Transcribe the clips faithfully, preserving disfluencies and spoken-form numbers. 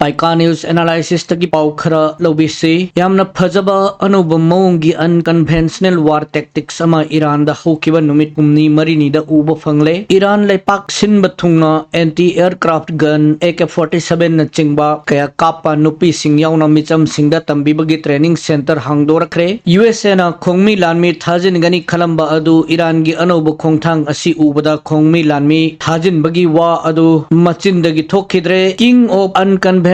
ꯄꯥꯏꯀꯥ news ꯑꯦꯅꯥꯂꯥꯏꯁꯤꯁꯇꯒꯤ ꯄꯥꯎ ꯈꯔ ꯂꯧꯕꯤꯁꯤ꯫ ꯌꯥꯝꯅ ꯐꯖꯕ ꯑꯅꯧꯕ ꯃꯑꯣꯡꯒꯤ unconventional war tactics ꯑꯃ ꯏꯔꯥꯟꯗ ꯍꯧꯈꯤꯕ ꯅꯨꯃꯤꯠ ꯍꯨꯝꯅꯤ ꯃꯔꯤꯅꯤꯗ ꯎꯕ ꯐꯪꯂꯦ꯫ ꯏꯔꯥꯟ ꯂꯩꯄꯥꯛ ꯁꯤꯟꯕ ꯊꯨꯡꯅ anti aircraft gun, AK forty seven ꯅꯆꯤꯡꯕ ꯀꯌꯥ ꯀꯥꯞꯄ, ꯅꯨꯄꯤꯁꯤꯡ ꯌꯥꯎꯅ ꯃꯤꯆꯝꯁꯤꯡꯗ ꯇꯝꯕꯤꯕꯒꯤ training center ꯍꯥꯡꯗꯣꯔꯛꯈ꯭ꯔꯦ꯫ ꯌꯨ ꯑꯦꯁ ꯑꯦꯅ ꯈꯣꯡꯃꯤ ꯂꯥꯟꯃꯤ ꯊꯥꯖꯤꯟꯒꯅꯤ ꯈꯜꯂꯝꯕ ꯑꯗꯨ ꯏꯔꯥꯟꯒꯤ ꯑꯅꯧꯕ ꯈꯣꯡꯊꯥꯡ ꯑꯁꯤ ꯎꯕꯗ ꯈꯣꯡꯃꯤ ꯂꯥꯟꯃꯤ ꯊꯥꯖꯤꯟꯕꯒꯤ ꯋꯥ ꯑꯗꯨ ꯃꯆꯤꯟꯗꯒꯤ ꯊꯣꯛꯈꯤꯗ꯭ꯔꯦ꯫ King of unconventional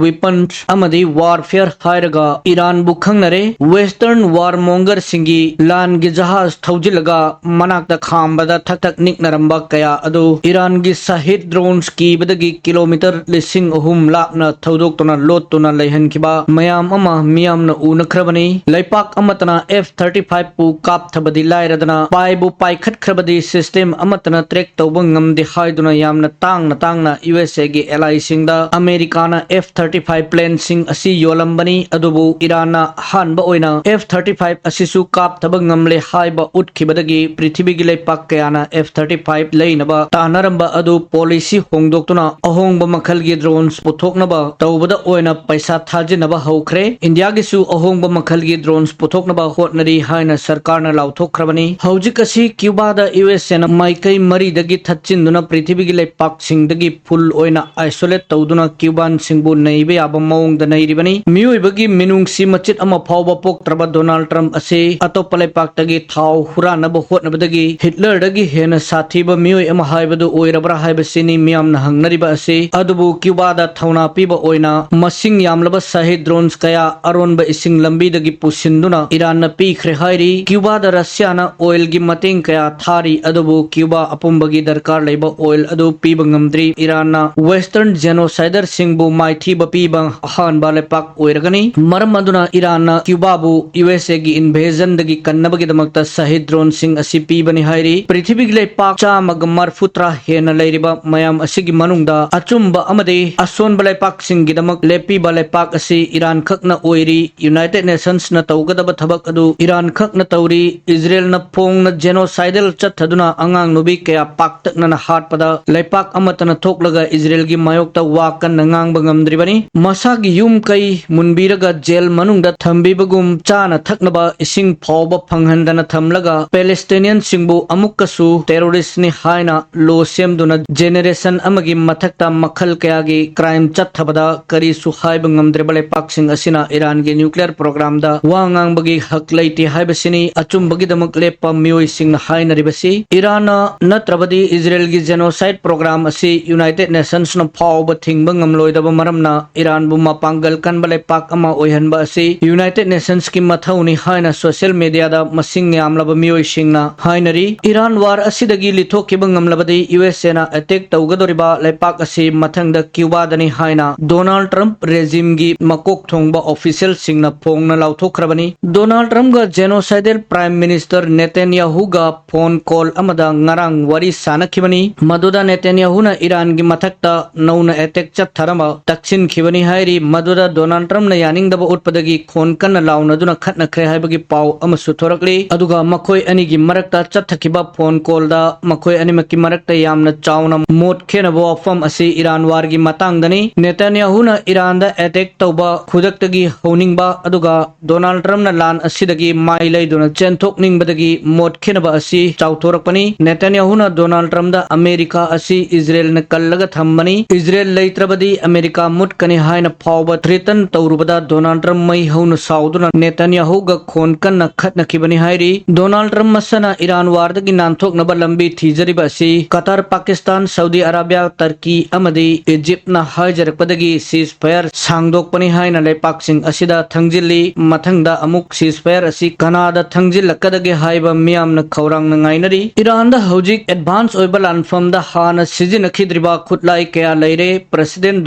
weapons ꯑꯃꯗꯤ warfare ꯍꯥꯏꯔꯒ ꯏꯔꯥꯟꯕꯨ ꯈꯪꯅꯔꯦ꯫ Western warmongerꯁꯤꯡꯒꯤ ꯂꯥꯟꯒꯤ ꯖꯍꯥꯖ ꯊꯧꯖꯤꯜꯂꯒ ꯃꯅꯥꯛꯇ ꯈꯥꯝꯕꯗ ꯊꯛ ꯊꯛ ꯅꯤꯛꯅꯔꯝꯕ ꯀꯌꯥ ꯑꯗꯨ ꯏꯔꯥꯟꯒꯤ ꯁꯍꯤꯗ drones ꯀꯤꯕꯗꯒꯤ ꯀꯤꯂꯣꯃꯤꯇꯔ ꯂꯤꯁꯤꯡ ꯑꯍꯨꯝ ꯂꯥꯞꯅ ꯊꯧꯗꯣꯛꯇꯨꯅ ꯂꯣꯠꯇꯨꯅ ꯂꯩꯍꯟꯈꯤꯕ ꯃꯌꯥꯝ ꯑꯃ ꯃꯤꯌꯥꯝꯅ ꯎꯅꯈ꯭ꯔꯕꯅꯤ꯫ ꯂꯩꯄꯥꯛ ꯑꯃꯠꯇꯅ F thirty five ꯄꯨ ꯀꯥꯞꯊꯕꯗꯤ ꯂꯥꯏꯔꯗꯅ, ꯄꯥꯏꯕꯨ ꯄꯥꯏꯈꯠꯈ꯭ꯔꯕꯗꯤ system ꯑꯃꯠꯇꯅ track ꯇꯧꯕ ꯉꯝꯗꯦ ꯍꯥꯏꯗꯨꯅ ꯌꯥꯝꯅ ꯇꯥꯡꯅ ꯇꯥꯡꯅ ꯌꯨ ꯑꯦꯁ ꯑꯦꯒꯤ allyꯁꯤꯡꯗ ꯑꯃꯦꯔꯤꯀꯥꯅ F thirty five planeꯁꯤꯡ ꯑꯁꯤ ꯌꯣꯜꯂꯝꯕꯅꯤ꯫ ꯑꯗꯨꯕꯨ ꯏꯔꯥꯟꯅ ꯑꯍꯥꯟꯕ ꯑꯣꯏꯅ F thirty five ꯑꯁꯤꯁꯨ ꯀꯥꯞꯊꯕ ꯉꯝꯂꯦ ꯍꯥꯏꯕ ꯎꯠꯈꯤꯕꯗꯒꯤ ꯄ꯭ꯔꯤꯊꯤꯕꯤꯒꯤ ꯂꯩꯄꯥꯛ ꯀꯌꯥꯅ F thirty five ꯂꯩꯅꯕ ꯇꯥꯟꯅꯔꯝꯕ ꯑꯗꯨ policy ꯍꯣꯡꯗꯣꯛꯇꯨꯅ ꯑꯍꯣꯡꯕ ꯃꯈꯜꯒꯤ drones ꯄꯨꯊꯣꯛꯅꯕ ꯇꯧꯕꯗ ꯑꯣꯏꯅ ꯄꯩꯁꯥ ꯊꯥꯖꯤꯟꯅꯕ ꯍꯧꯈ꯭ꯔꯦ꯫ ꯏꯟꯗꯤꯌꯥꯒꯤꯁꯨ ꯑꯍꯣꯡꯕ ꯃꯈꯜꯒꯤ drones ꯄꯨꯊꯣꯛꯅꯕ ꯍꯣꯠꯅꯔꯤ ꯍꯥꯏꯅ ꯁꯔꯀꯥꯔꯅ ꯂꯥꯎꯊꯣꯛꯈ꯭ꯔꯕꯅꯤ꯫ ꯍꯧꯖꯤꯛ ꯑꯁꯤ ꯀ꯭ꯌꯨꯕꯥꯗ ꯌꯨ ꯑꯦꯁ ꯑꯦꯅ ꯃꯥꯏꯀꯩ ꯃꯔꯤꯗꯒꯤ ꯊꯠꯆꯤꯟꯗꯨꯅ ꯄ꯭ꯔꯤꯊꯤꯕꯤꯒꯤ ꯂꯩꯄꯥꯛꯁꯤꯡꯗꯒꯤ full ꯑꯣꯏꯅ isolate ꯇꯧꯗꯨꯅ ꯀ꯭ꯌꯨꯕꯥꯟꯁꯤꯡꯕꯨ ꯅꯩꯕ ꯌꯥꯕ ꯃꯑꯣꯡꯗ ꯅꯩꯔꯤꯕꯅꯤ꯫ ꯃꯤꯑꯣꯏꯕꯒꯤ ꯃꯤꯅꯨꯡꯁꯤ ꯃꯆꯤꯠ ꯑꯃ ꯐꯥꯎꯕ ꯄꯣꯛꯇ꯭ꯔꯕ ꯗꯣꯅꯥꯜꯗ ꯇ꯭ꯔꯝꯞ ꯑꯁꯤ ꯑꯇꯣꯞꯄ ꯂꯩꯄꯥꯛꯇꯒꯤ ꯊꯥꯎ ꯍꯨꯔꯥꯟꯅꯕ ꯍꯣꯠꯅꯕꯗꯒꯤ ꯍꯤꯠꯂꯔꯗꯒꯤ ꯍꯦꯟꯅ ꯁꯥꯊꯤꯕ ꯃꯤꯑꯣꯏ ꯑꯃ ꯍꯥꯏꯕꯗꯨ ꯑꯣꯏꯔꯕ꯭ꯔꯥ ꯍꯥꯏꯕꯁꯤꯅꯤ ꯃꯤꯌꯥꯝꯅ ꯍꯪꯅꯔꯤꯕ ꯑꯁꯤ꯫ ꯑꯗꯨꯕꯨ ꯀ꯭ꯌꯨꯕꯥꯗ ꯊꯧꯅꯥ ꯄꯤꯕ ꯑꯣꯏꯅ ꯃꯁꯤꯡ ꯌꯥꯝꯂꯕ ꯁꯍꯤꯗ drones ꯀꯌꯥ ꯑꯔꯣꯟꯕ ꯏꯁꯤꯡ ꯂꯝꯕꯤꯗꯒꯤ ꯄꯨꯁꯤꯟꯗꯨꯅ ꯏꯔꯥꯟꯅ ꯄꯤꯈ꯭ꯔꯦ ꯍꯥꯏꯔꯤ꯫ ꯀ꯭ꯌꯨꯕꯥꯗ ꯔꯁꯤꯌꯥꯅ oilꯒꯤ ꯃꯇꯦꯡ ꯀꯌꯥ ꯊꯥꯔꯤ, ꯑꯗꯨꯕꯨ ꯀ꯭ꯌꯨꯕꯥ ꯑꯄꯨꯝꯕꯒꯤ ꯗꯔꯀꯥꯔ ꯂꯩꯕ oil ꯑꯗꯨ ꯄꯤꯕ ꯉꯝꯗ꯭ꯔꯤ꯫ ꯏꯔꯥꯟꯅ Western genociderꯁꯤꯡꯕꯨ ꯃꯥꯏꯊꯤꯕ ꯄꯤꯕ ꯑꯍꯥꯟꯕ ꯂꯩꯄꯥꯛ ꯑꯣꯏꯔꯒꯅꯤ꯫ ꯃꯔꯝ ꯑꯗꯨꯅ ꯏꯔꯥꯟꯅ ꯀ꯭ꯌꯨꯕꯥꯕꯨ ꯌꯨ ꯑꯦꯁ ꯑꯦꯒꯤ invasionꯗꯒꯤ ꯀꯟꯅꯕꯒꯤꯗꯃꯛꯇ ꯁꯍꯤꯗ droneꯁꯤꯡ ꯑꯁꯤ ꯄꯤꯕꯅꯤ ꯍꯥꯏꯔꯤ꯫ ꯄ꯭ꯔꯤꯊꯤꯕꯤꯒꯤ ꯂꯩꯄꯥꯛ ꯆꯥꯝꯃꯒ ꯃꯔꯐꯨ ꯇꯔꯥ ꯍꯦꯟꯅ ꯂꯩꯔꯤꯕ ꯃꯌꯥꯝ ꯑꯁꯤꯒꯤ ꯃꯅꯨꯡꯗ ꯑꯆꯨꯝꯕ ꯑꯃꯗꯤ ꯑꯁꯣꯟꯕ ꯂꯩꯄꯥꯛꯁꯤꯡꯒꯤꯗꯃꯛ ꯂꯦꯞꯄꯤꯕ ꯂꯩꯄꯥꯛ ꯑꯁꯤ ꯏꯔꯥꯟ ꯈꯛꯅ ꯑꯣꯏꯔꯤ꯫ United Nationsꯅ ꯇꯧꯒꯗꯕ ꯊꯕꯛ ꯑꯗꯨ ꯏꯔꯥꯟ ꯈꯛꯅ ꯇꯧꯔꯤ꯫ ꯏꯖꯔꯦꯜꯅ ꯐꯣꯡꯅ genocidal ꯆꯠꯊꯗꯨꯅ ꯑꯉꯥꯡ ꯅꯨꯕꯤ ꯀꯌꯥ ꯄꯥꯛꯇꯛꯅꯅ ꯍꯥꯠꯄꯗ ꯂꯩꯄꯥꯛ ꯑꯃꯠꯇꯅ ꯊꯣꯛꯂꯒ ꯏꯖꯔꯦꯜꯒꯤ ꯃꯥꯌꯣꯛꯇ ꯋꯥ ꯀꯟꯅ ꯉꯥꯡꯕ ꯉꯝꯗ꯭ꯔꯤꯕꯅꯤ꯫ ꯃꯁꯥꯒꯤ ꯌꯨꯝ ꯀꯩ ꯃꯨꯟꯕꯤꯔꯒ ꯖꯦꯜ ꯃꯅꯨꯡꯗ ꯊꯝꯕꯤꯕꯒꯨꯝ ꯆꯥꯅ ꯊꯛꯅꯕ ꯏꯁꯤꯡ ꯐꯥꯎꯕ ꯐꯪꯍꯟꯗꯅ ꯊꯝꯂꯒ ꯄꯦꯂꯦꯁꯇꯤꯅꯤꯌꯟꯁꯤꯡꯕꯨ ꯑꯃꯨꯛꯀꯁꯨ ꯇꯦꯔꯣꯔꯤꯁ꯭ꯠꯅꯤ ꯍꯥꯏꯅ ꯂꯣ ꯁꯦꯝꯗꯨꯅ ꯖꯦꯅꯦꯔꯦꯁꯟ ꯑꯃꯒꯤ ꯃꯊꯛꯇ ꯃꯈꯜ ꯀꯌꯥꯒꯤ ꯀ꯭ꯔꯥꯏꯝ ꯆꯠꯊꯕꯗ ꯀꯔꯤꯁꯨ ꯍꯥꯏꯕ ꯉꯝꯗ꯭ꯔꯤꯕ ꯂꯩꯄꯥꯛꯁꯤꯡ ꯑꯁꯤꯅ ꯏꯔꯥꯟꯒꯤ ꯅ꯭ꯌꯨꯀ꯭ꯂꯤꯌꯔ ꯄ꯭ꯔꯣꯒ꯭ꯔꯥꯝꯗ ꯋꯥ ꯉꯥꯡꯕꯒꯤ ꯍꯛ ꯂꯩꯇꯦ ꯍꯥꯏꯕꯁꯤꯅꯤ ꯑꯆꯨꯝꯕꯒꯤꯗꯃꯛ ꯂꯦꯞꯄ ꯃꯤꯑꯣꯏꯁꯤꯡꯅ ꯍꯥꯏꯅꯔꯤꯕꯁꯤ꯫ ꯏꯔꯥꯟꯅ ꯅꯠꯇ꯭ꯔꯕꯗꯤ ꯏꯖꯔꯦꯜꯒꯤ ꯖꯦꯅꯣꯁꯥꯏꯗ ꯄ꯭ꯔꯣꯒ꯭ꯔꯥꯝ ꯑꯁꯤ ꯌꯨꯅꯥꯏꯇꯦꯗ ꯅꯦꯁꯟꯁꯅ ꯐꯥꯎꯕ ꯊꯤꯡꯕ ꯉꯝꯂꯣꯏꯗꯕ ꯃꯔꯝꯅ ꯏꯔꯥꯟꯕꯨ ꯃꯄꯥꯡꯒꯜ ꯀꯟꯕ ꯂꯩꯄꯥꯛ ꯑꯃ ꯑꯣꯏꯍꯟꯕ ꯑꯁꯤ ꯌꯨꯅꯥꯏꯇꯦꯗ ꯅꯦꯁꯟꯁꯀꯤ ꯃꯊꯧꯅꯤ ꯍꯥꯏꯅ ꯁꯣꯁꯤꯌꯦꯜ ꯃꯤꯗꯤꯌꯥꯗ ꯃꯁꯤꯡ ꯌꯥꯝꯂꯕ ꯃꯤꯑꯣꯏꯁꯤꯡꯅ ꯍꯥꯏꯅꯔꯤ꯫ ꯏꯔꯥꯟ ꯋꯥꯔ ꯑꯁꯤꯗꯒꯤ ꯂꯤꯊꯣꯛꯈꯤꯕ ꯉꯝꯂꯕꯗꯤ ꯌꯨ ꯑꯦꯁ ꯑꯦꯅ ꯑꯦꯇꯦꯛ ꯇꯧꯒꯗꯧꯔꯤꯕ ꯂꯩꯄꯥꯛ ꯑꯁꯤ ꯃꯊꯪꯗ ꯀ꯭ꯌꯨꯕꯥꯗꯅꯤ ꯍꯥꯏꯅ ꯗꯣꯅꯥꯜꯗ ꯇ꯭ꯔꯝꯞ ꯔꯦꯖꯤꯝꯒꯤ ꯃꯀꯣꯛ ꯊꯣꯡꯕ ꯑꯣꯐꯤꯁꯤꯌꯦꯜꯁꯤꯡꯅ ꯐꯣꯡꯅ ꯂꯥꯎꯊꯣꯛꯈ꯭ꯔꯕꯅꯤ꯫ ꯗꯣꯅꯥꯜꯗ ꯇ꯭ꯔꯝꯞꯒ ꯖꯦꯅꯣꯁꯥꯏꯗꯦꯜ ꯄ꯭ꯔꯥꯏꯝ ꯃꯤꯅꯤꯁꯇꯔ ꯅꯦꯇꯟꯌꯥꯍꯨꯒ ꯐꯣꯟ ꯀꯣꯜ ꯑꯃꯗ ꯉꯔꯥꯡ ꯋꯥꯔꯤ ꯁꯥꯅꯈꯤꯕꯅꯤ꯫ ꯃꯗꯨꯗ ꯅꯦꯇꯟꯌꯥꯍꯨꯅ ꯏꯔꯥꯟꯒꯤ ꯃꯊꯛꯇ ꯅꯧꯅ ꯑꯦꯇꯦꯛ ꯆꯠꯊꯔꯝꯕ ꯇꯛꯁꯤꯟꯈꯤꯕꯅꯤ ꯍꯥꯏꯔꯤ꯫ ꯃꯗꯨꯗ ꯗꯣꯅꯥꯜꯗ ꯇ꯭ꯔꯝꯞꯅ ꯌꯥꯅꯤꯡꯗꯕ ꯎꯠꯄꯗꯒꯤ ꯈꯣꯟ ꯀꯟꯅ ꯂꯥꯎꯅꯗꯨꯅ ꯈꯠꯅꯈ꯭ꯔꯦ ꯍꯥꯏꯕꯒꯤ ꯄꯥꯎ ꯑꯃꯁꯨ ꯊꯣꯔꯛꯂꯤ꯫ ꯑꯗꯨꯒ ꯃꯈꯣꯏ ꯑꯅꯤꯒꯤ ꯃꯔꯛꯇ ꯆꯠꯊꯈꯤꯕ ꯐꯣꯟ ꯀꯣꯜꯗ ꯃꯈꯣꯏ ꯑꯅꯤꯃꯛꯀꯤ ꯃꯔꯛꯇ ꯌꯥꯝꯅ ꯆꯥꯎꯅ ꯃꯣꯠ ꯈꯦꯅꯕ ꯋꯥꯐꯝ ꯑꯁꯤ ꯏꯔꯥꯟ ꯋꯥꯔꯒꯤ ꯃꯇꯥꯡꯗꯅꯤ꯫ ꯅꯦꯇꯟꯌꯥꯍꯨꯅ ꯏꯔꯥꯟꯗ ꯑꯦꯇꯦꯛ ꯇꯧꯕ ꯈꯨꯗꯛꯇꯒꯤ ꯍꯧꯅꯤꯡꯕ ꯑꯗꯨꯒ ꯗꯣꯅꯥꯜꯗ ꯇ꯭ꯔꯝꯞꯅ ꯂꯥꯟ ꯑꯁꯤꯗꯒꯤ ꯃꯥꯏ ꯂꯩꯗꯨꯅ ꯆꯦꯟꯊꯣꯛꯅꯤꯡꯕꯗꯒꯤ ꯃꯣꯠ ꯈꯦꯅꯕ ꯑꯁꯤ ꯆꯥꯎꯊꯣꯔꯛꯄꯅꯤ꯫ ꯅꯦꯇꯟꯌꯥꯍꯨꯅ ꯗꯣꯅꯥꯜꯗ ꯇ꯭ꯔꯝꯞꯗ ꯑꯃꯦꯔꯤꯀꯥ ꯑꯁꯤ ꯏꯖꯔꯦꯜꯅ ꯀꯜꯂꯒ ꯊꯝꯕꯅꯤ, ꯏꯖꯔꯦꯜ ꯂꯩꯇ꯭ꯔꯕꯗꯤ ꯑꯃꯦꯔꯤꯀꯥ ꯃꯨꯠꯀꯅꯤ ꯍꯥꯏꯅ ꯐꯥꯎꯕ ꯊ꯭ꯔꯦꯇꯟ ꯇꯧꯔꯨꯕꯗ ꯗꯣꯅꯥꯜꯗ ꯇ꯭ꯔꯝꯞ ꯃꯩ ꯍꯧꯅ ꯁꯥꯎꯗꯨꯅ ꯅꯦꯇꯟꯌꯥꯍꯨꯒ ꯈꯣꯟ ꯀꯟꯅ ꯈꯠꯅꯈꯤꯕꯅꯤ ꯍꯥꯏꯔꯤ꯫ ꯗꯣꯅꯥꯜꯗ ꯇ꯭ꯔꯝꯞ ꯃꯁꯥꯅ ꯏꯔꯥꯟ ꯋꯥꯔꯗꯒꯤ ꯅꯥꯟꯊꯣꯛꯅꯕ ꯂꯝꯕꯤ ꯊꯤꯖꯔꯤꯕ ꯑꯁꯤ cutter, Pakistan, Saudi Arabia, Turkey ꯑꯃꯗꯤ ꯏꯖꯤꯞꯅ ꯍꯥꯏꯖꯔꯛꯄꯗꯒꯤ ꯁꯤꯖ ꯐꯌꯔ ꯁꯥꯡꯗꯣꯛꯄꯅꯤ ꯍꯥꯏꯅ ꯂꯩꯄꯥꯛꯁꯤꯡ ꯑꯁꯤꯗ ꯊꯪꯖꯤꯜꯂꯤ꯫ ꯃꯊꯪꯗ ꯑꯃꯨꯛ ꯁꯤꯖ ꯐꯌꯔ ꯑꯁꯤ ꯀꯅꯥꯗ ꯊꯪꯖꯤꯜꯂꯛꯀꯗꯒꯦ ꯍꯥꯏꯕ ꯃꯤꯌꯥꯝꯅ ꯈꯧꯔꯥꯡꯅ ꯉꯥꯏꯅꯔꯤ꯫ ꯏꯔꯥꯟꯗ ꯍꯧꯖꯤꯛ ꯑꯦꯗꯚꯥꯟꯁ ꯑꯣꯏꯕ ꯂꯥꯟꯐꯝꯗ ꯍꯥꯟꯅ ꯁꯤꯖꯤꯟꯅꯈꯤꯗ꯭ꯔꯤꯕ ꯈꯨꯠꯂꯥꯏ ꯀꯌꯥ ꯂꯩꯔꯦ꯫ ꯄ꯭ꯔꯦꯁꯤꯗꯦꯟꯠ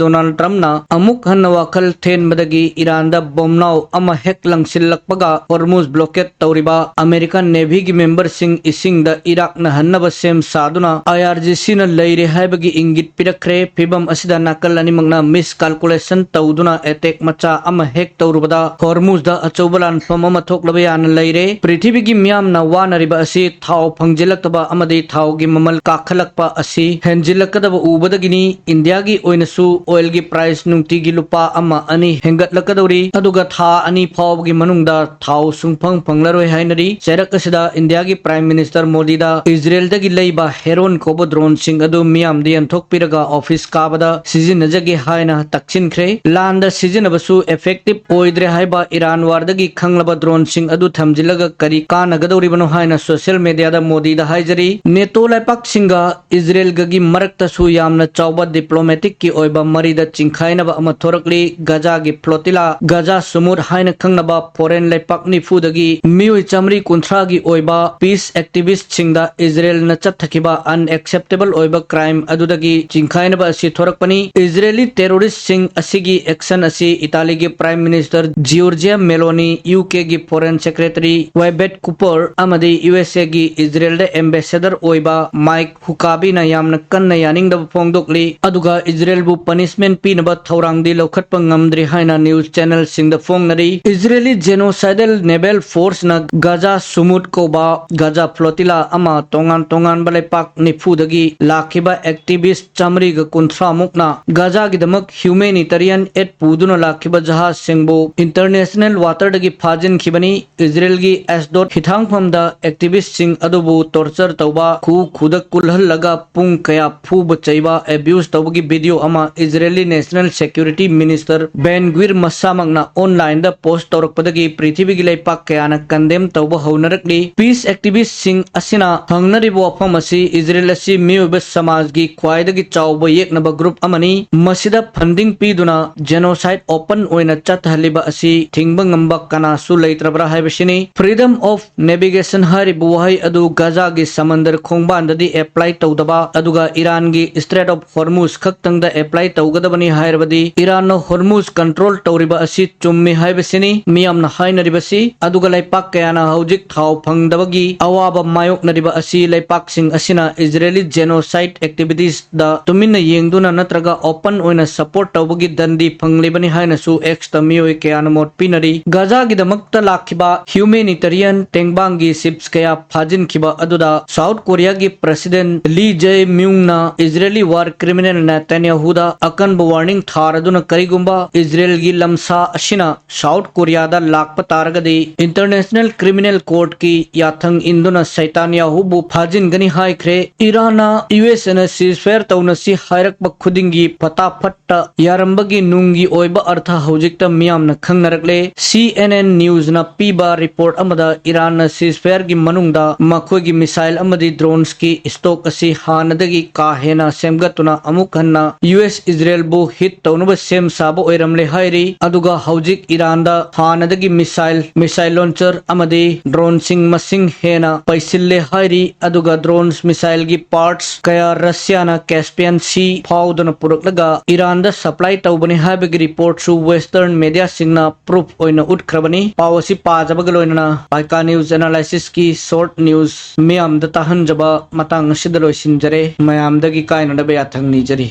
ꯗꯣꯅꯥꯜꯗ ꯇ꯭ꯔꯝꯞꯅ ꯑꯃꯨꯛ ꯍꯟꯅ ꯋꯥꯈꯜ ꯊꯦꯟꯕꯗꯒꯤ ꯏꯔꯥꯟꯗ ꯕꯣꯝꯅꯥꯎ ꯑꯃ ꯍꯦꯛ ꯂꯪꯁꯤꯜꯂꯛꯄꯒ ꯍꯣꯔꯃꯨꯖ ꯕ꯭ꯂꯣꯀꯦꯠ ꯇꯧꯔꯤꯕ ꯑꯃꯦꯔꯤꯀꯥꯟ ꯅꯦꯚꯤꯒꯤ ꯃꯦꯝꯕꯔꯁꯤꯡ ꯏꯁꯤꯡꯗ ꯏꯔꯥꯛꯅꯍꯟꯅꯕ ꯁꯦꯝ ꯁꯥꯗꯨꯅ ꯑꯥꯏ ꯑꯥꯔ ꯖꯤ ꯁꯤꯅ ꯂꯩꯔꯦ ꯍꯥꯏꯕꯒꯤ ꯏꯪꯒꯤꯠ ꯄꯤꯔꯛꯈ꯭ꯔꯦ꯫ ꯐꯤꯕꯝ ꯑꯁꯤꯗ ꯅꯥꯀꯜ ꯑꯅꯤꯃꯛꯅ ꯃꯤꯁ ꯀꯥꯜꯀꯨꯂꯦꯁꯟ ꯇꯧꯗꯨꯅ ꯑꯦꯇꯦꯛ ꯃꯆꯥ ꯑꯃ ꯍꯦꯛ ꯇꯧꯔꯨꯕꯗ ꯍꯣꯔꯃꯨꯖꯗ ꯑꯆꯧꯕ ꯂꯥꯟꯐꯝ ꯑꯃ ꯊꯣꯛꯂꯕ ꯌꯥꯅ ꯂꯩꯔꯦ꯫ ꯄ꯭ꯔꯤꯊꯤꯕꯤꯒꯤ ꯃꯤꯌꯥꯝꯅ ꯋꯥꯅꯔꯤꯕ ꯑꯁꯤ ꯊꯥꯎ ꯐꯪꯖꯤꯜꯂꯛꯇꯕ ꯑꯃꯗꯤ ꯊꯥꯎꯒꯤ ꯃꯃꯜ ꯀꯥꯈꯠꯂꯛꯄ ꯑꯁꯤ ꯍꯦꯟꯖꯤꯜꯂꯛꯀꯗꯕ ꯎꯕꯗꯒꯤꯅꯤ꯫ ꯏꯟꯗꯤꯌꯥꯒꯤ ꯑꯣꯏꯅꯁꯨ ꯑꯣꯏꯜꯒꯤ price ꯅꯨꯡꯇꯤꯒꯤ ꯂꯨꯄꯥ ꯑꯃ ꯑꯅꯤ ꯍꯦꯟꯒꯠꯂꯛꯀꯗꯧꯔꯤ, ꯑꯗꯨꯒ ꯊꯥ ꯑꯅꯤ ꯐꯥꯎꯕꯒꯤ ꯃꯅꯨꯡꯗ ꯊꯥꯎ ꯁꯨꯡꯐꯪ ꯐꯪꯂꯔꯣꯏ ꯍꯥꯏꯅꯔꯤ꯫ ꯆꯩꯔꯛ ꯑꯁꯤꯗ ꯏꯟꯗꯤꯌꯥꯒꯤ Prime Minister ꯃꯣꯗꯤꯗ ꯏꯖꯔꯦꯜꯗꯒꯤ ꯂꯩꯕ Heron ꯀꯧꯕ droneꯁꯤꯡ ꯑꯗꯨ ꯃꯤꯌꯥꯝꯗ ꯌꯦꯟꯊꯣꯛꯄꯤꯔꯒ office ꯀꯥꯕꯗ ꯁꯤꯖꯤꯟꯅꯖꯒꯦ ꯍꯥꯏꯅ ꯇꯛꯁꯤꯟꯈ꯭ꯔꯦ꯫ ꯂꯥꯟꯗ ꯁꯤꯖꯤꯟꯅꯕꯁꯨ effective ꯑꯣꯏꯗ꯭ꯔꯦ ꯍꯥꯏꯕ Iran warꯗꯒꯤ ꯈꯪꯂꯕ droneꯁꯤꯡ ꯑꯗꯨ ꯊꯝꯖꯤꯜꯂꯒ ꯀꯔꯤ ꯀꯥꯟꯅꯒꯗꯧꯔꯤꯕꯅꯣ ꯍꯥꯏꯅ social mediaꯗ ꯃꯣꯗꯤꯗ ꯍꯥꯏꯖꯔꯤ꯫ NATO ꯂꯩꯄꯥꯛꯁꯤꯡꯒ ꯏꯖꯔꯦꯜꯒꯒꯤ ꯃꯔꯛꯇꯁꯨ ꯌꯥꯝꯅ ꯆꯥꯎꯕ diplomaticꯀꯤ ꯑꯣꯏꯕ ꯃꯔꯤꯗ ꯆꯤꯡꯈꯥꯏꯅꯕ ꯑꯃ ꯊꯣꯔꯛꯂꯤ꯫ ꯒꯖꯥꯒꯤ flotilla, ꯒꯖꯥ ꯁꯨꯃꯨꯠ ꯍꯥꯏꯅ ꯈꯪꯅꯕ foreign ꯂꯩꯄꯥꯛ ꯅꯤꯐꯨꯗꯒꯤ ꯃꯤꯑꯣꯏ ꯆꯥꯃꯔꯤ ꯀꯨꯟꯊ꯭ꯔꯥꯒꯤ ꯑꯣꯏꯕ peace activistꯁꯤꯡꯗ ꯏꯖꯔꯦꯜꯅ ꯆꯠꯊꯈꯤꯕ unacceptable ꯑꯣꯏꯕ crime ꯑꯗꯨꯗꯒꯤ ꯆꯤꯡꯈꯥꯏꯅꯕ ꯑꯁꯤ ꯊꯣꯔꯛꯄꯅꯤ꯫ ꯏꯖꯔꯦꯂꯤ terroristꯁꯤꯡ ꯑꯁꯤꯒꯤ action ꯑꯁꯤ ꯏꯇꯥꯂꯤꯒꯤ Prime Minister Giorgia Meloni, UKꯒꯤ Foreign Secretary Wybert Cooper ꯑꯃꯗꯤ USAꯒꯤ ꯏꯖꯔꯦꯜꯗ ambassador ꯑꯣꯏꯕ Mike Huckabeꯅ ꯌꯥꯝꯅ ꯀꯟꯅ ꯌꯥꯅꯤꯡꯗꯕ ꯐꯣꯡꯗꯣꯛꯂꯤ, ꯑꯗꯨꯒ ꯏꯖꯔꯦꯜꯕꯨ punishment ꯄꯤꯅꯕ ꯊꯧꯔꯥꯡꯗꯤ ꯂꯧꯈꯠꯄ ꯉꯝꯗ꯭ꯔꯤ ꯍꯥꯏꯅ news channelꯁꯤꯡꯗ ꯐꯣꯡꯅꯔꯤ꯫ Israeli Genocidal Naval Forceꯅ ꯒꯖꯥ ꯁꯨꯃꯨꯠ ꯀꯧꯕ ꯒꯖꯥ flotilla ꯑꯃ ꯇꯣꯉꯥꯟ ꯇꯣꯉꯥꯟꯕ ꯂꯩꯄꯥꯛ ꯅꯤꯐꯨꯗꯒꯤ ꯂꯥꯛꯈꯤꯕ activist ꯆꯥꯃꯔꯤꯒ ꯀꯨꯟꯊ꯭ꯔꯥ ꯃꯨꯛꯅ ꯒꯖꯥꯒꯤꯗꯃꯛ humanitarian aid ꯄꯨꯗꯨꯅ ꯂꯥꯛꯈꯤꯕ ꯖꯍꯥꯖꯁꯤꯡꯕꯨ international waterꯗꯒꯤ ꯐꯥꯖꯤꯟꯈꯤꯕꯅꯤ꯫ ꯏꯖꯔꯦꯜꯒꯤ ꯑꯦꯁꯗꯣꯗ ꯍꯤꯊꯥꯡꯐꯝꯗ activistꯁꯤꯡ ꯑꯗꯨꯕꯨ torture ꯇꯧꯕ, ꯈꯨ ꯈꯨꯗ ꯀꯨꯜꯍꯜꯂꯒ ꯄꯨꯡ ꯀꯌꯥ ꯐꯨꯕ ꯆꯩꯕ, abuse ꯇꯧꯕꯒꯤ video ꯑꯃ Israeli National Security Minister Ben Gvir ꯃꯁꯥꯃꯛꯅ onlineꯗ post ꯇꯧꯔꯛꯄꯗꯒꯤ ꯄ꯭ꯔꯤꯊꯤꯕꯤꯒꯤ ꯂꯩꯄꯥꯛ ꯀꯌꯥꯅ condemn ꯇꯧꯕ ꯍꯧꯅꯔꯛꯂꯤ꯫ Peace activistꯁꯤꯡ ꯑꯁꯤꯅ ꯍꯪꯅꯔꯤꯕ ꯋꯥꯐꯝ ꯑꯁꯤ, ꯏꯖꯔꯦꯜ ꯑꯁꯤ ꯃꯤꯑꯣꯏꯕ ꯁꯃꯥꯖꯒꯤ ꯈ꯭ꯋꯥꯏꯗꯒꯤ ꯆꯥꯎꯕ ꯌꯦꯛꯅꯕ group ꯑꯃꯅꯤ, ꯃꯁꯤꯗ funding ꯄꯤꯗꯨꯅ genocide open ꯑꯣꯏꯅ ꯆꯠꯊꯍꯜꯂꯤꯕ ꯑꯁꯤ ꯊꯤꯡꯕ ꯉꯝꯕ ꯀꯅꯥꯁꯨ ꯂꯩꯇ꯭ꯔꯕ꯭ꯔꯥ ꯍꯥꯏꯕꯁꯤꯅꯤ꯫ Freedom of navigation ꯍꯥꯏꯔꯤꯕ ꯋꯥꯍꯩ ꯑꯗꯨ ꯒꯖꯥꯒꯤ ꯁꯃꯟꯗꯔ ꯈꯣꯡꯕꯥꯟꯗꯗꯤ apply ꯇꯧꯗꯕ, ꯑꯗꯨꯒ ꯏꯔꯥꯟꯒꯤ Strait of Hormuz ꯈꯛꯇꯪꯗ apply ꯇꯧꯒꯗꯕꯅꯤ ꯍꯥꯏꯔꯕꯗꯤ ꯏꯔꯥꯟꯅ Hormuz control ꯇꯧꯔꯤꯕ ꯑꯁꯤ ꯆꯨꯝꯃꯤ ꯍꯥꯏꯕꯁꯤꯅꯤ ꯃꯤꯌꯥꯝꯅ ꯍꯥꯏꯅꯔꯤꯕꯁꯤ꯫ ꯑꯗꯨꯒ ꯂꯩꯄꯥꯛ ꯀꯌꯥꯅ ꯍꯧꯖꯤꯛ ꯊꯥꯎ ꯐꯪꯗꯕꯒꯤ ꯑꯋꯥꯕ ꯃꯥꯌꯣꯛꯅꯔꯤꯕ ꯑꯁꯤ ꯂꯩꯄꯥꯛꯁꯤꯡ ꯑꯁꯤꯅ Israeli genocide activitiesꯗ ꯇꯨꯃꯤꯟꯅ ꯌꯦꯡꯗꯨꯅ ꯅꯠꯇ꯭ꯔꯒ open ꯑꯣꯏꯅ support ꯇꯧꯕꯒꯤ ꯗꯟꯗꯤ ꯐꯪꯂꯤꯕꯅꯤ ꯍꯥꯏꯅꯁꯨ Xꯇ ꯃꯤꯑꯣꯏ ꯀꯌꯥꯅ ꯃꯣꯠ ꯄꯤꯅꯔꯤ꯫ ꯒꯖꯥꯒꯤꯗꯃꯛꯇ ꯂꯥꯛꯈꯤꯕ humanitarian ꯇꯦꯡꯕꯥꯡꯒꯤ ships ꯀꯌꯥ ꯐꯥꯖꯤꯟꯈꯤꯕ ꯑꯗꯨꯗ South Koreaꯒꯤ President Lee Jae-myungꯅ Israeli war criminal Netanyahuꯗ ꯑꯀꯟꯕ warning ꯊꯥꯔꯗꯨꯅ, ꯀꯔꯤꯒꯨꯝꯕ ꯏꯖꯔꯦꯜꯒꯤ ꯂꯝꯁꯥ ꯑꯁꯤꯅ ꯁꯥꯎꯠ ꯀꯣꯔꯤꯌꯥꯗ ꯂꯥꯛꯄ ꯇꯥꯔꯒꯗꯤ, ꯏꯟꯇꯔꯅꯦꯁꯅꯦꯜ ꯀ꯭ꯔꯤꯃꯤꯅꯦꯜ ꯀꯣꯔꯠꯀꯤ ꯌꯥꯊꯪ ꯏꯟꯗꯨꯅ ꯁꯩꯇꯥꯟꯌꯥꯍꯨꯕꯨ ꯐꯥꯖꯤꯟꯒꯅꯤ ꯍꯥꯏꯈ꯭ꯔꯦ꯫ ꯏꯔꯥꯟꯅ ꯌꯨ ꯑꯦꯁ ꯑꯦꯅ ceasefire ꯇꯧꯅꯁꯤ ꯍꯥꯏꯔꯛꯄ ꯈꯨꯗꯤꯡꯒꯤ ꯐꯇꯥꯐꯠꯇ ꯌꯥꯔꯝꯕꯒꯤ ꯅꯨꯡꯒꯤ ꯑꯣꯏꯕ ꯑꯔꯊ ꯍꯧꯖꯤꯛꯇ ꯃꯤꯌꯥꯝꯅ ꯈꯪꯅꯔꯛꯂꯦ꯫ ꯁꯤ ꯑꯦꯟ ꯑꯦꯟ ꯅ꯭ꯌꯨꯁꯅ ꯄꯤꯕ ꯔꯤꯄꯣꯔꯠ ꯑꯃꯗ ꯏꯔꯥꯟꯅ ceasefireꯒꯤ ꯃꯅꯨꯡꯗ ꯃꯈꯣꯏꯒꯤ ꯃꯤꯁꯥꯏꯜ ꯑꯃꯗꯤ ꯗ꯭ꯔꯣꯟꯁꯀꯤ ꯁ꯭ꯇꯣꯛ ꯑꯁꯤ ꯍꯥꯟꯅꯗꯒꯤ ꯀꯥ ꯍꯦꯟꯅ ꯁꯦꯝꯒꯠꯇꯨꯅ ꯑꯃꯨꯛ ꯍꯟꯅ ꯌꯨ ꯑꯦꯁ ꯏꯖꯔꯦꯜꯕꯨ ꯍꯤꯠ ꯇꯧꯅꯕ ꯁꯦꯝ ꯁꯥꯕ ꯑꯣꯏꯔꯝꯂꯦ ꯍꯥꯏꯔꯤ꯫ ꯑꯗꯨꯒ ꯍꯧꯖꯤꯛ ꯏꯔꯥꯟꯗ ꯍꯥꯟꯅꯗꯒꯤ ꯃꯤꯁꯥꯏꯜ, ꯃꯤꯁꯥꯏꯜ ꯂꯣꯟꯆꯔ ꯑꯃꯗꯤ ꯗ꯭ꯔꯣꯟꯁꯤꯡ ꯃꯁꯤꯡ ꯍꯦꯟꯅ ꯄꯩꯁꯤꯜꯂꯦ ꯍꯥꯏꯔꯤ꯫ ꯑꯗꯨꯒ ꯗ꯭ꯔꯣꯟꯁ ꯃꯤꯁꯥꯏꯜꯒꯤ ꯄꯥꯔꯠꯁ ꯀꯌꯥ ꯔꯁꯤꯌꯥꯅ ꯀꯦꯁꯄꯤꯌꯟ ꯁꯤ ꯐꯥꯎꯗꯨꯅ ꯄꯨꯔꯛꯂꯒ ꯏꯔꯥꯟꯗ ꯁꯄ꯭ꯂꯥꯏ ꯇꯧꯕꯅꯤ ꯍꯥꯏꯕꯒꯤ ꯔꯤꯄꯣꯔꯠꯁꯨ ꯋꯦꯁꯇꯔꯟ ꯃꯦꯗꯤꯌꯥꯁꯤꯡꯅ ꯄ꯭ꯔꯨꯐ ꯑꯣꯏꯅ ꯎꯠꯈ꯭ꯔꯕꯅꯤ꯫ ꯄꯥꯎ ꯑꯁꯤ ꯄꯥꯖꯕꯒ ꯂꯣꯏꯅꯅ ꯄꯥꯏꯀꯥ ꯅ꯭ꯌꯨꯁ ꯑꯦꯅꯥꯂꯥꯏꯁꯤꯁꯀꯤ ꯁꯣꯔꯠ ꯅ꯭ꯌꯨꯁ ꯃꯤꯌꯥꯝꯗ ꯇꯥꯍꯟꯖꯕ ꯃꯇꯥꯡ ꯑꯁꯤꯗ ꯂꯣꯏꯁꯤꯟꯖꯔꯦ꯫ ꯃꯌꯥꯝꯗꯒꯤ ꯀꯥꯏꯅꯅꯕ ꯌꯥꯊꯪ ꯅꯤꯖꯔꯤ꯫